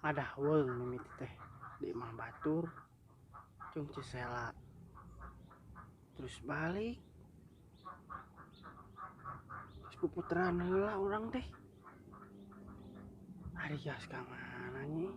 Ngadahweung mimiti teh di imah batur jeung Cisela. Terus balik. Terus puputeran heula urang teh. Ari gas ka mana nyi?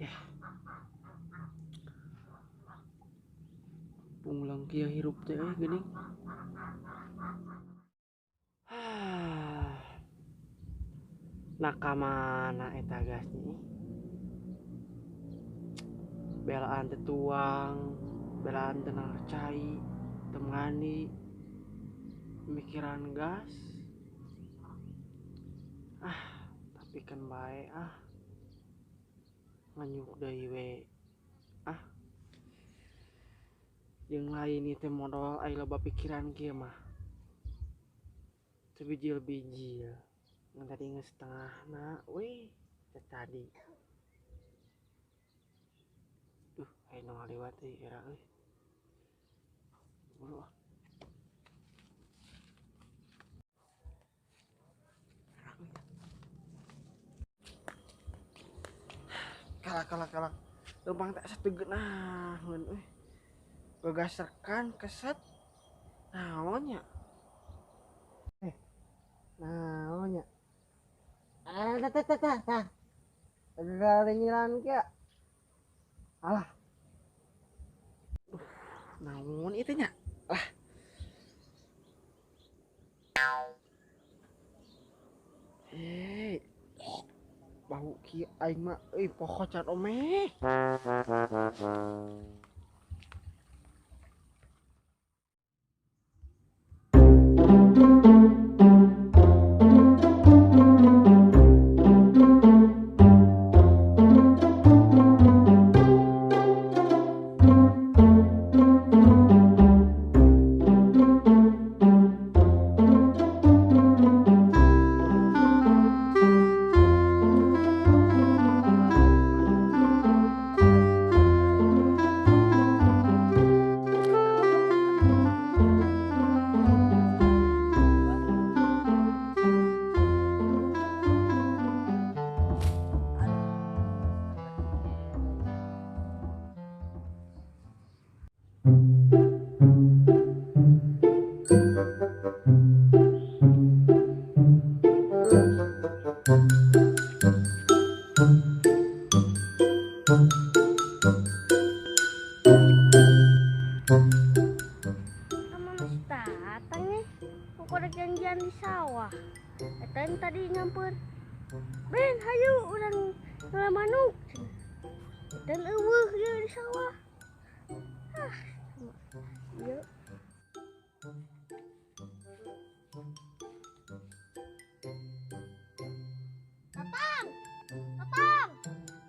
Yeh. Punglang kieu hirup teh euy geuning. Nah ka mana eta gas nyi? Belaan teu tuang, belaan teu nangor cai, teu mandi, mikiran gas. Ah, tapi kan bae ah. Nganyuk deui we. Ah. Jeung lain ieu teh modal ai loba pikiran kieu mah. Teu bijil-bijil. Ngan tadi geus setengahna we teh tadi. Duh, aya nu ngaliwat euy era euy. Buru ah. Kalah kalah kalah. Leumpang teh asa teu geunaheun euy. Gagaserkan keset. Naon nya? Naon nya? Ah, tah tah tah tah. Garingilan kieu. Alah. Naon itu nya? Lah. Bau kieu aing mah euy poho can omeh. Janjian di sawah. Eta yang tadi nyamper. Ben, hayu urang ngala manuk. Eta eueuh ieu di sawah. Ah, ieu. Tatang! Tatang!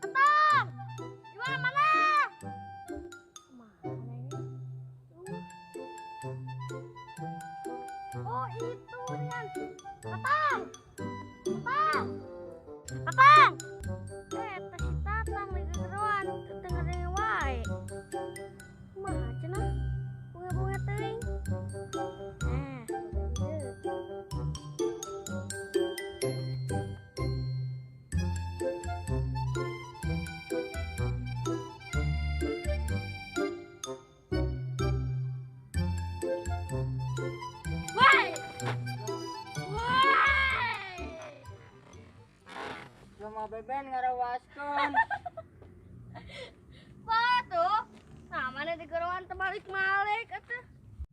Tatang! Di mana? Mana ini? Oh, itu dengan Tatang! Tatang! Tatang! Si Tatang lagi geroan, teu ngadenge wae. Kumaha cenah? Bunga-bunga teuing. Nah, ieu. Sama beben ngarawaskeun. Batu, nah mana di geroan terbalik-malik atuh.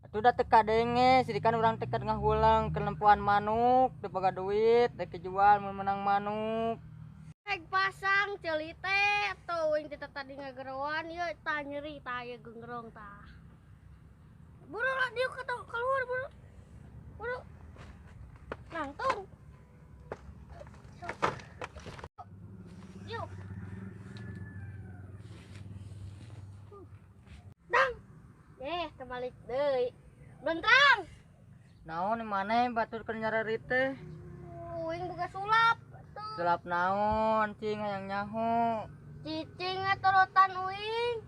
Atuh da teu kadenge, sidikan urang teh keur ngahulang kelempuan manuk, teu boga duit, teh kejual mun menang manuk. Rek pasang ceuli teh, atuh uing teh tadi ngageroan ieu tah nyeri tah ieu genggerong tah. Buru lah dieu keluar buru. Buru. Nangtung. Yuk. Dang. Terbalik deui. Bentrang. Naon maneh batur keur nyareri teh? Uing boga sulap tuh. Sulap naon cing hayang nyaho? Cicing turutan uing.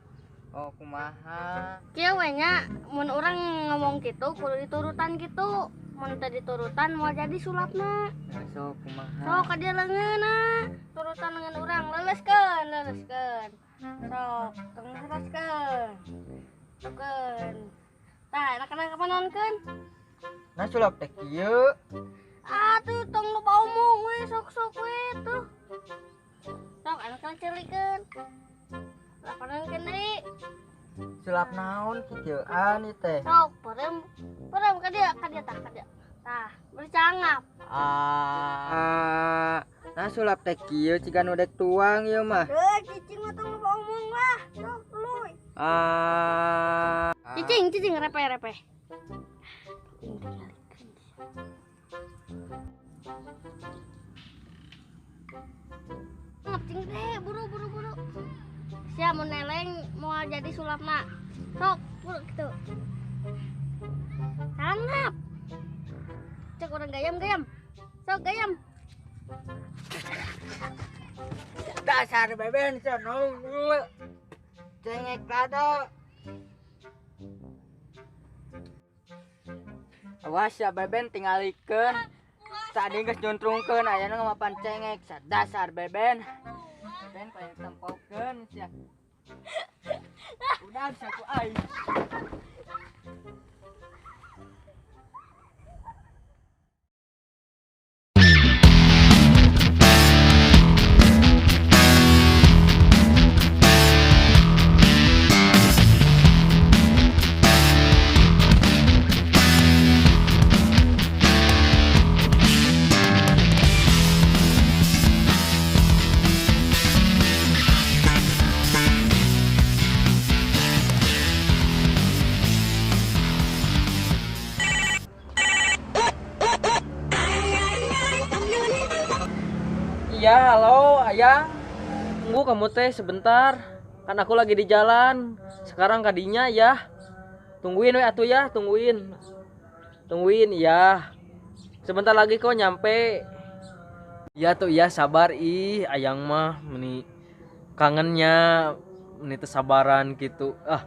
Oh, kumaha? Kieu we nya mun urang ngomong kitu kudu diturutan kitu. Mun teu diturutan moal jadi sulapna. Sok kumaha? Sok ka dieu leungeunna. turutan dengan urang, leleskeun, leleskeun. Sok, tong teraskeun. Tukeun. Tah, enak-enak kapanonkeun? Nah sulap teh kieu. Atuh tong loba omong we, sok-sok we tuh. Sok enak-enak ceulikeun. Lapanonkeun deui. Sulap naon kieuan ieu teh? Sok, perem perem ka dieu tah ka dieu. Tah, bercangap. Ah, nah sulap teh kieu ciga nu dek tuang ieu mah. Heuh, cicing mah tong loba omong lah. Sok tuluy. Ah. Cicing, cicing repeh-repeh. Ngepcing deh, buru buru buru. Sia mau neleng mau jadi sulapna. Sok, buru gitu. Cangap. Cek orang gayam-gayam. Sok gayam. Dasar beben senong. Cengek lado. Awas ya beben tingalikeun. Tadi geus nyuntrungkeun aya nu ngamapan cengek. Dasar beben. Beben paling tempokeun sia. Udah bisa ku aing. Iya, halo ayang. Tunggu kamu teh sebentar. Kan aku lagi di jalan. Sekarang kadinya ya. Tungguin we atuh ya, tungguin. Tungguin ya. Sebentar lagi kok nyampe. Ya tuh ya, sabar ih, ayang mah meni kangennya meni teu sabaran gitu. Ah.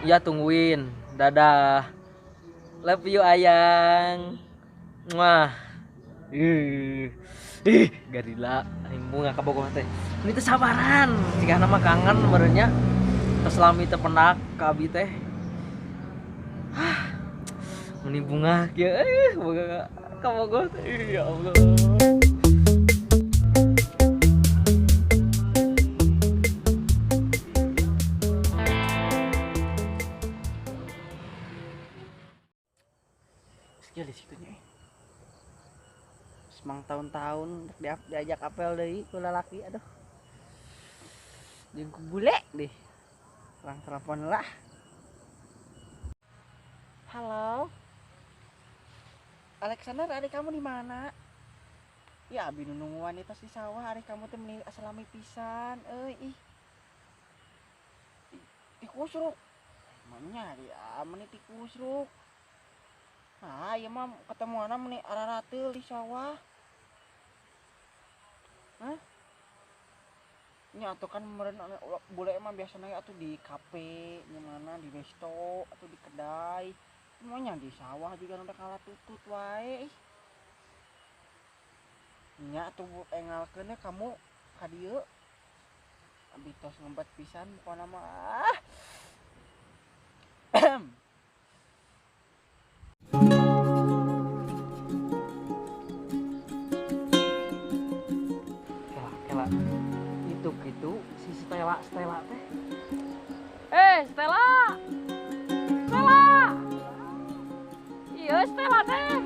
Ya tungguin. Dadah. Love you ayang. Muah. Ih, garila aing bunga ka Bogor teh. Ini teh sabaran, cigana mah kangen meureunnya. Tos lami teu pendak ka abi teh. Hah. Meni bunga kieu boga ka Bogor teh. Ya Allah. Sekian di situnya. Semang tahun-tahun diajak apel deui ku lalaki, aduh. Jeung ku bule deh. Orang telepon lah. Halo. Alexander, adik kamu di mana? Ya abi nu nungguan di tas di sawah, adik kamu teh meni asalami pisan euy ih. Tikusruk. Manya di meni tikusruk. Nah, ieu mah ketemuanna meni ararateul di sawah. Hah? Nya atuh kan meureun bule mah biasana atuh di kafe, nya mana di resto atau di kedai. Semuanya di sawah juga udah kalah tutut wae. Nya atuh engalkeun kamu ka dieu. Abi tos ngembat pisan pokona mah. Kela, itu gitu si Stella Stella teh. Eh, Stella. Stella. Iya, Stella teh.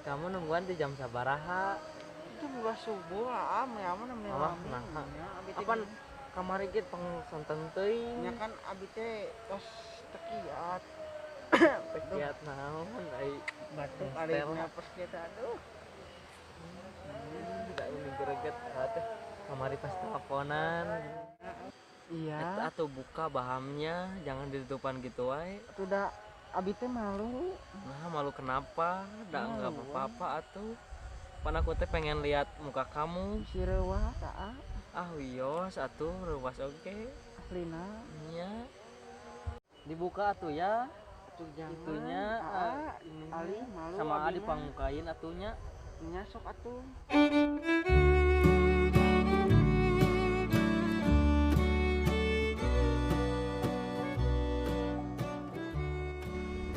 Kamu nungguan di jam sabaraha? Itu buah subuh lah, aman aman. Apan kamari ge pang sonten teuing. Nya kan abi teh tos tekiat. Tekiat naon ai batuk ari napes ge teh aduh. Tidak ini greget teh. Kamari pas teleponan. Iya. Atau buka bahamnya, jangan ditutupan gitu wae. Atuh da Abi teh malu. Nah, malu kenapa? Da enggak apa-apa atuh. Pan aku teh pengen lihat muka kamu. Si reuwas aa. Ah wios atuh reuwas oge. Aslina. Nya. Dibuka atuh ya. Atuh jangan. Itunya aa, ini Ali malu sama abi mah. Dipangukain atunya. Nya sok atuh.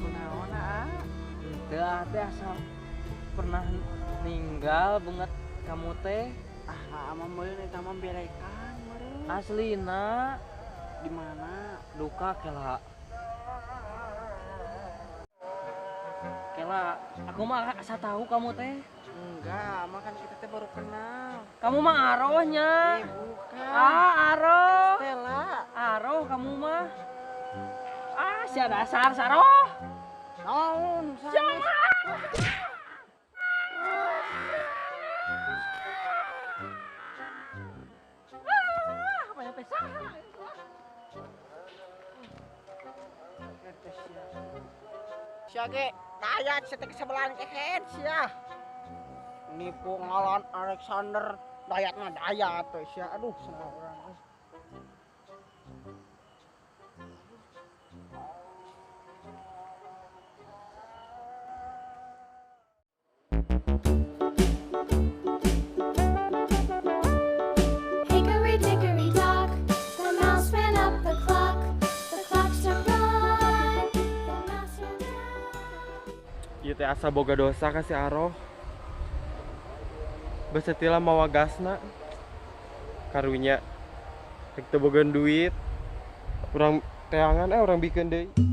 Kunaon aa? Teu teh asa pernah ninggal banget kamu teh. Ah, aa mah meureun eta mah belekan meureun. Aslina Di mana? Duka kela. Kela, aku mah asa tahu kamu teh. Enggak, mah kan kita teh baru kenal. Kamu mah arohnya. Eh, bukan. Ah, aroh. Stella. Aroh kamu mah. Ah, sia dasar saroh. Naon, sanes. Ah, banyak pesaha. Sia ge dayat setek sebelahan kehed sia. Nipu ngalan Alexander dayatna dayat teh sia. Aduh, senang urang euy. Hickory dickory dock, the mouse ran up the clock. The clock struck one, the mouse ran down. Ieu teh asa boga dosa ka si Aroh. Besetila mawa gasna. Karunya rek teu boga duit. Urang teangan urang bikeun deui.